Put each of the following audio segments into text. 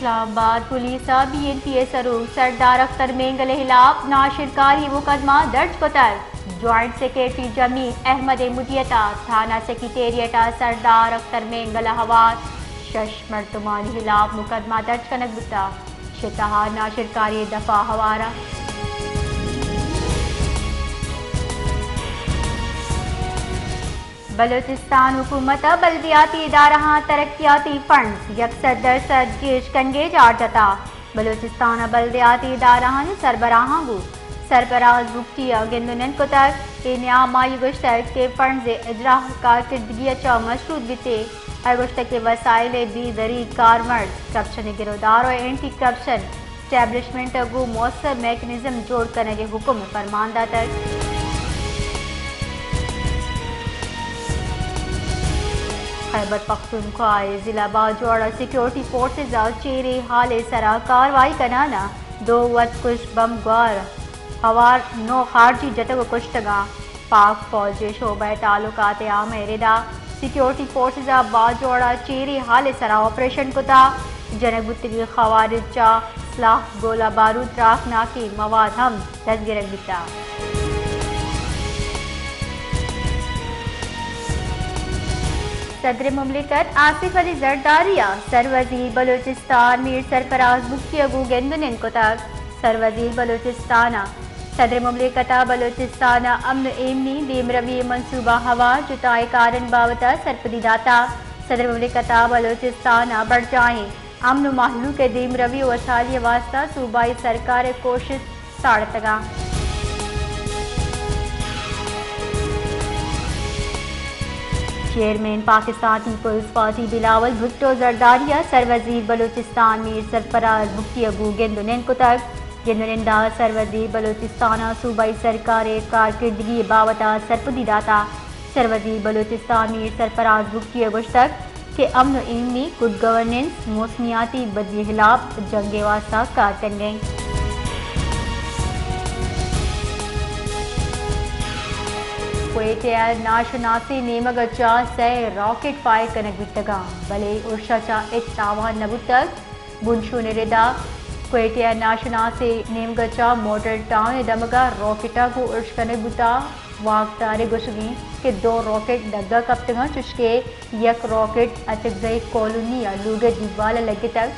اسلام آباد پولیس ء be N P ء سروک سردار اختر مینگل ء ہلاپ ناشرکاری مقدمہ درج کتگ۔ جوائنٹ سیکرٹری جمیل احمد ء مدیت ء تھانہ سیکرٹریٹ ء سردار اختر مینگل ء ہوار شش مردمانی ہلاپ مقدمہ درج کنگ بوتگ۔ شہ تہا ناشرکاری دفعہ ہوار ء۔ بلوچستان حکومت ء بلدیاتی ادارہاں ترقیاتی فنڈز یک سد درسد گیش کنگے جار جتا۔ بلوچستان ء بلدیاتی ادارہانی سربراہاں گوں سرپراز بگٹی ء گند ء نند کتگ۔ اے نیام آئی گوشتگ کہ فنڈز ء اجراہ کارکردگی ء چہ مشروط بیت۔ آئی گوشتگ کہ وسائل ء بے دریگ کارمرز، کرپشن ء گرودار ء اینٹی کرپشن اسٹیبلشمنٹ ء گوں مؤثر میکنزم جوڑ کنگ ء حکم ء فرمان داتگ۔ خیبر پختونخوا ء ضلع باجوڑ ء سیکیورٹی فورسز ء چیریں ہال ء سرا کاروائی کنان ء دو وت کش بمب گوار ہوار نو خارجی جتگ ء کشتگاں۔ پاک فوج ء شعبہ تعلقات عامہ ء ردا سیکیورٹی فورسز ء باجوڑ ء چیریں ہال ء سرا آپریشن کتا۔ جنگ بوتگیں خوارج چا سلاح، گولہ بارود، تراکناکیں مواد ہم دزگرگ بیتا۔ صدر مملکت آصف علی زرداری ء سروزیر بلوچستان میر سرفراز بگٹی ء گوں گند ء نند کتگ۔ سروزیر بلوچستان ء صدر مملکت ء بلوچستان ء امن ء ایمنی دیمروی ء منصوبہ ہوار جتائیں کارن بابت ء سرپدی داتگ۔ صدر مملکت ء بلوچستان ء برجاہیں امن ء مہلوک ء دیمروی ء وشحالی ء واستہ صوبائی سرکار ء کوشست ساڑتگاں۔ چیئرمین پاکستان پیپلز پارٹی بلاول بھٹو زرداری ء سروزیر بلوچستان میر سرفراز بگٹی ء گوں گند ء نند کتگ۔ گند ء نند ء سروزیر بلوچستان ء صوبائی سرکار ء کارکردگی ء بابت ء سرپدی داتگ۔ سروزیر بلوچستان میر سرفراز بگٹی ء گوشتگ کہ امن ء ایمنی، گڈ گورننس، موسمیاتی بدلی ء ہلاپ جنگ ء واستہ کار کنگ ء انت۔ کوئٹہ ء ناشناسیں نیمگ ء چہ سئے راکٹ فائر کنگ بیتگاں، بلے ارش ء چہ ہچ تاوان نہ بوتگ۔ بنشون ء ردا کوئٹہ ء ناشناسیں نیمگ ء چہ ماڈل ٹاؤن ء دمگ ء راکٹ ء گوں ارش کنگ بوتگ۔ واکدار ء گوشگ انت کہ دو راکٹ ڈگا کپتگاں، چشکہ یک راکٹ اچکزئی کالونی ء لوگ ء دیوال ء لگتگ۔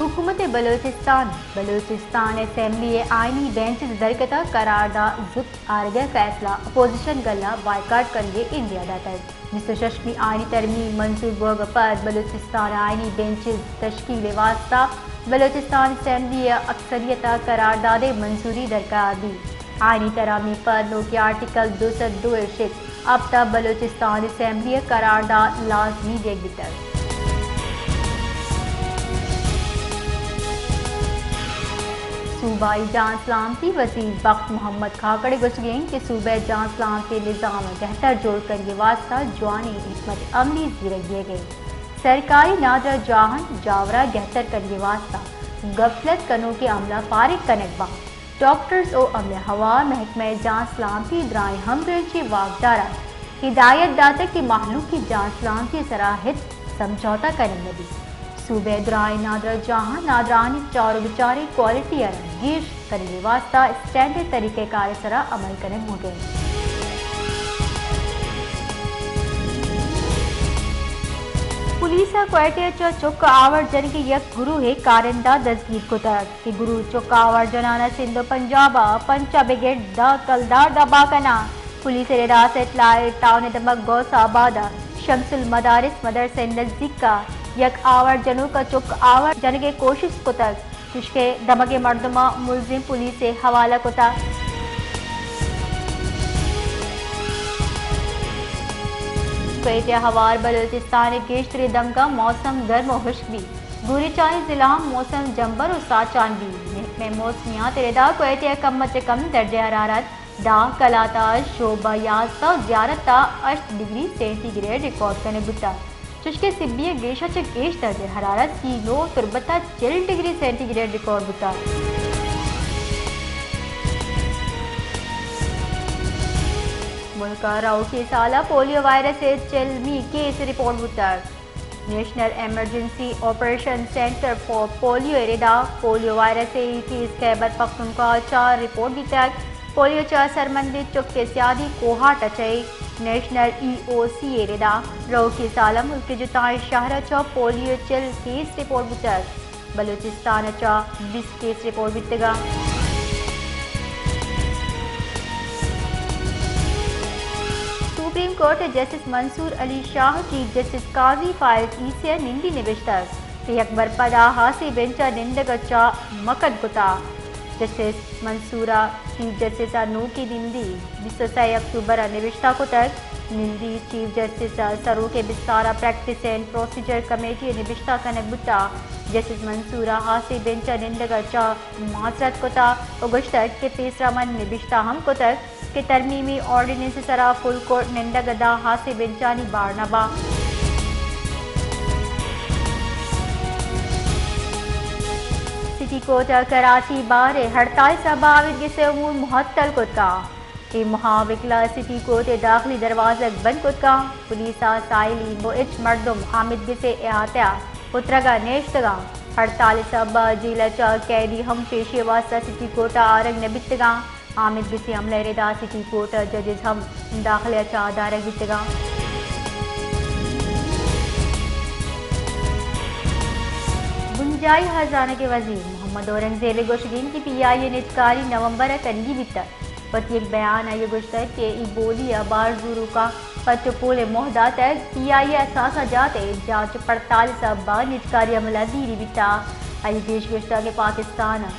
حکومت بلوچستان بلوچستان اسمبلی ء آئینی بینچز درگت ء قرارداد زوت آرگ ء فیصلہ اپوزیشن گل ء بائیکاٹ کنگ ء ایندیا داتگ۔ بیست ء ششمی آئینی ترمیم منظور بوگ ء پد بلوچستان آئینی بنچز تشکیل ء واستہ بلوچستان اسمبلی ء اکثریت ء قرارداد ء منظوری درکار بیت۔ آئینی ترمیم ء پد نوکیں آرٹیکل دو سد دو ء شت ہپت ء بلوچستان اسمبلی ء قرارداد لازمی دیگ بیتگ۔ صوبائی جان سلامتی وزیر بخت محمد کھاکڑ ء گوشگ انت کہ صوبہ ء جان سلامتی نظام ء گہتر جوڑ کنگ ء واستہ جوانیں حکمت عملی زیرگ بیگ ء انت۔ سرکاری نادراہ جاہاں جاوراں گہتر کنگ ء واستہ غفلت کنوکیں عملہ فارغ کنگ بنت۔ ڈاکٹرز و عملہ ہوار محکمہ جان سلامتی درائیں ہمگرنچیں واکداراں ہدایت داتگ کہ مہلوکی جان سلامتی سرا ہچ سمجھوتہ کنگ نہ بیت۔ صوبہ درائیں نادراہ جاہاں نادراہانی چار و بچاریں کوالٹی ء را گیش کنگ ء واستہ اسٹینڈرڈ طریقہ کار ء سرا عمل کنگ بوگ ء انت۔ پولیس ء کوئٹہ ء چہ چک آوار جنگ ء یک گروہے کارندہ دزگیر کتگ۔ اے گروہ چک آوار جنان ء سندھ و پنجاب ء پنچ ء بگر داں کلدار دبا کناں۔ پولیس ء ردا سیٹلائٹ ٹاؤن ء دمگ غوث آباد ء شمس المدارس مدرسہ ء نزیک ء یک آوار جنوک ء چک آوار جنگ ء کوشست کتگ، چشکہ دمگ ء مردماں ملزم پولیس ء حوالہ کتگ۔ کوئٹہ ء ہوار بلوچستان ء گیشتریں دمگاں موسم گرم و ہشک بیت۔ گوریچانی ضلعاں موسم جمبر و ساچان بیت۔ محکمہ موسمیات ء ردا کوئٹہ ء کم ء چہ کم درجہ حرارت دہ، کلات ء شوب ء یازدہ و زیارت ء ہشت ڈگری سینٹی گریڈ ریکارڈ کنگ بوتگ، چشکہ سبی ء گیش ء چہ گیش درجہ حرارت سی نو، تربت ء چل ڈگری سینٹی گریڈ ریکارڈ بوتگ۔ ملک ءَ رؤکیں سال ءَ پولیو وائرس ءِ چلمی کیس رپورٹ بوتگ۔ National emergency operation centre for polio ءِ ردا پولیو وائرس ءِ کیس خیبر پختونخوا ءَ چہ رپورٹ بیتگ۔ پولیو چہ سرمندیں چک ءِ سیادی کوہاٹ ءَ چہ نیشنل ای او سی ءِ ردا رؤکیں سال ءَ ملک ءِ جتائیں شہر ءَ چہ پولیو ءِ چل کیس رپورٹ بوتگ۔ بلوچستان ءَ چہ بیست کیس رپورٹ بیتگ اَنت۔ سپریم کورٹ ءِ جسٹس منصور علی شاہ چیف جسٹس قاضی فائز عیسی ءَ نندی نبشتگ کہ یک برپدا ہاسیں بنچ ءَ نندگ ءَ چہ مکن کتگ۔ جسٹس منصور ءَ چیف جسٹس ءِ نوکیں نندی بیست ءُ سئے اکتوبر ءَ نبشتہ کتگ۔ نندی چیف جسٹس ءِ سروک ءِ بستار ءَ پریکٹس اینڈ پروسیجر کمیٹی ءَ نبشتہ کنگ بوتگ۔ جسٹس منصور ءَ ہاسیں بنچ ءَ نندگ ءَ چہ معذرت کتگ ءُ گوشتگ کہ پیسرا من نبشتہ ہم کتگ کہ ترمیمی آرڈیننس ءِ سرا فل کورٹ نندگ ءَ داں ہاسیں بنچانی بار نہ باں۔ سٹی کورٹ ءَ کراچی بار ءِ ہڑتال ءِ سبب ءَ آمید گس ءِ امور معطل کت کنت۔ اے مہا وکلا سٹی کورٹ ءِ داخلی دروازگ بند کت کنت۔ پولیس ءَ ساحلی ءُ ہچ مردم آمید گس ءِ احاطہ ءَ پترگ ءَ نیشتگ اَنت۔ ہڑتال ءِ سبب ءَ جیل ءَ چہ قیدی ہم پیشی ءِ واستہ سٹی کورٹ ءَ آرگ نہ بیتگ اَنت۔ آمید گس ءِ عمل ءِ ردا سٹی کورٹ ءِ ججز ہم داخلہ ءَ چہ دارگ بیتگ اَنت۔ بنجاہی ہزانگ ءِ وزیر محمد اورنگزیب ءِ گوشگ اِنت کہ پی آئی اے ءِ نجکاری نومبر ءَ کنگی بیتگ۔ وتی یک بیان ءَ آئی ءَ گوشتگ کہ اے بولی ءَ بار زوروکاں پٹ ءُ پول ءِ موہ داتگ، پی آئی اے ءِ اثاثہ جات ءِ جاچ ءُ پڑتال ءِ سبب ءَ نجکاری عمل ءَ دیری بیتگ۔ آئی ءَ گیش گوشتگ کہ پاکستان ءَ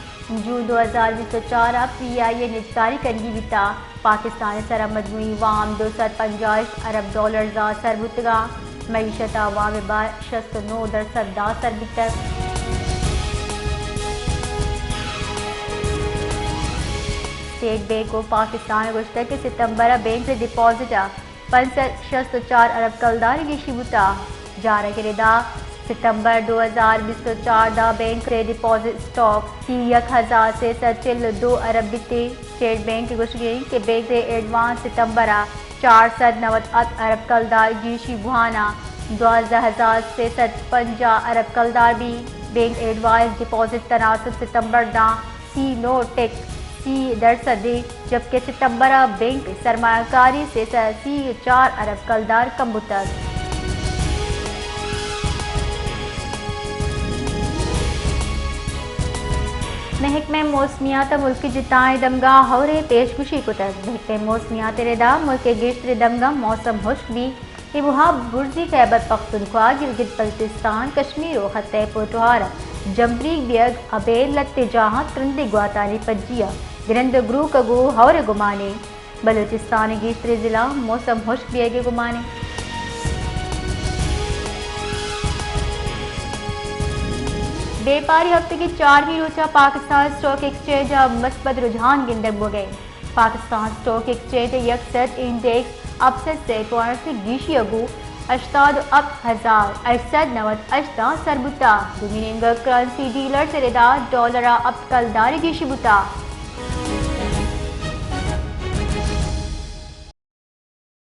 جون دو ہزار بیست ءُ چار ءَ پی آئی اے ءِ نجکاری کنگی بیتگ۔ پاکستان ءِ سرا مجموعی وام دو سد پنجاہ ارب ڈالرز ءَ سر بوتگ اَنت۔ معیشت ءِ وام ءِ بار شست ءُ نو درسد ءَ سر بیتگ۔ اسٹیٹ بینک آف پاکستان ءَ گوشتگ کہ ستمبر ءَ بینک ءِ ڈیپازٹ ءَ پنچ سد شست ءُ چار ارب کلدار ءِ گیشی بوتگ۔ جارگ ءِ ردا ستمبر دو ہزار بیست ءُ چار ءَ بینک ءِ ڈیپازٹ اسٹاک سی یک ہزار سے سد چل ءُ دو ارب بیت۔ اسٹیٹ بینک ءِ گوشگ اِنت کہ بینک ءِ ایڈوانس ستمبر ءَ چار سد نود ءُ ہشت ارب کلدار گیشی بوان ءَ دوازدہ ہزار سے سد پنجاہ ارب کلدار بیت۔ بینک ءِ ایڈوانس ڈیپازٹ تناسب ستمبر ءَ داں سی نو ٹک سی درسد اِنت، جبکہ ستمبر ءَ بینک ءِ سرمایہ کاری سے سد سی ءُ چار ارب کلدار کم بوتگ۔ محکمہ موسمیات ءَ ملک ءِ جتائیں دمگاں ہور ءِ پیشگوشی کتگ۔ محکمہ موسمیات ءِ ردا ملک ءِ گیشتریں دمگاں موسم ہشک بیت۔ اے موہ ءَ برزی خیبر پختونخوا، گلگت بلتستان، کشمیر ءُ خطہ پوٹوہار ءَ جمبریگ بیگ، ابید لہتیں جاہاں ترندیں گواتانی پجی ءَ گرند گروک ءُ گوں ہور ءِ گمان اِنت۔ بلوچستان ءِ گیشتریں ضلع موسم ہشک بیگ ءِ گمان اِنت۔ بیپاری ہفتگ ءِ چارمی روچ ءَ پاکستان اسٹاک ایکسچینج ءَ مثبت رجحان گندگ بوگ ءَ اِنت۔ پاکستان اسٹاک ایکسچینج ءِ یک سد انڈیکس ہپت سد سے پوائنٹس ءِ گیشی ءَ گوں ہشتاد ءُ ہپت ہزار ہشت سد نود ءُ ہشت ءَ سر بوتگ۔ دومی نیمگ ءَ کرنسی ڈیلرز ءِ ردا ڈالر ءَ ہپت کلدار ءِ گیشی بوتگ۔